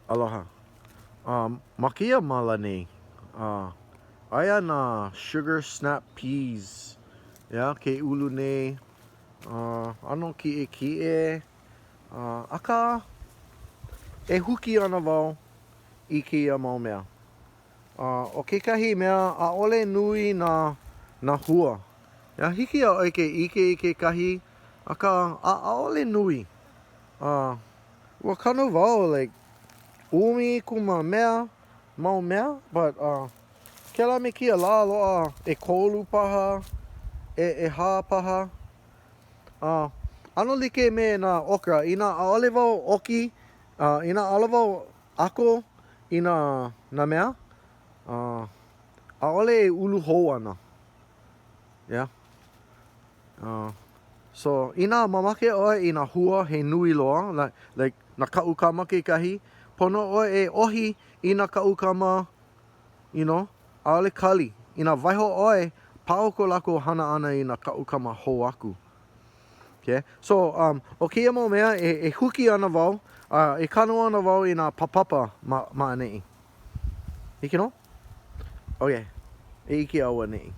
Aloha. Ma kēia māla nei, aia nā sugar snap peas, yeah, ke ulu nei, ʻano kiʻekiʻe, akā, e huki ana wau i kēia mau mea. ʻO kekahi mea, ʻaʻole nui nā, nā hua. Yeah, hiki iā ʻoe ke ʻike i kekahi, akā, ʻaʻole nui. Ua kanu wau like ʻumi kuma mea, mau mea, but uh, kēlā me kēia lā loaʻa ʻekolu paha, e ʻehā paha. Uh, ʻano like me nā okra, inā ʻaʻole wau ʻoki, uh, inā ʻaʻole wau ʻako i nā, nā mea, uh, ʻaʻole e ulu hou ana. Yeah. Uh, so, inā mamake ʻoe i nā hua he nui loa, like, like nā kaʻukama kekahi, pono ʻoe e ʻohi i nā kaʻukama, you know, ʻaʻole kali. Inā waiho ʻoe, pau ko lākou hana ʻana i nā kaʻukama hou aku. Okay? So, um, ʻo kēia mau mea, e, e huki ana wau, a e kanu ana wau i nā papapa ma, ma ʻaneʻi. Hiki nō? Okay. E ʻike auaneʻi.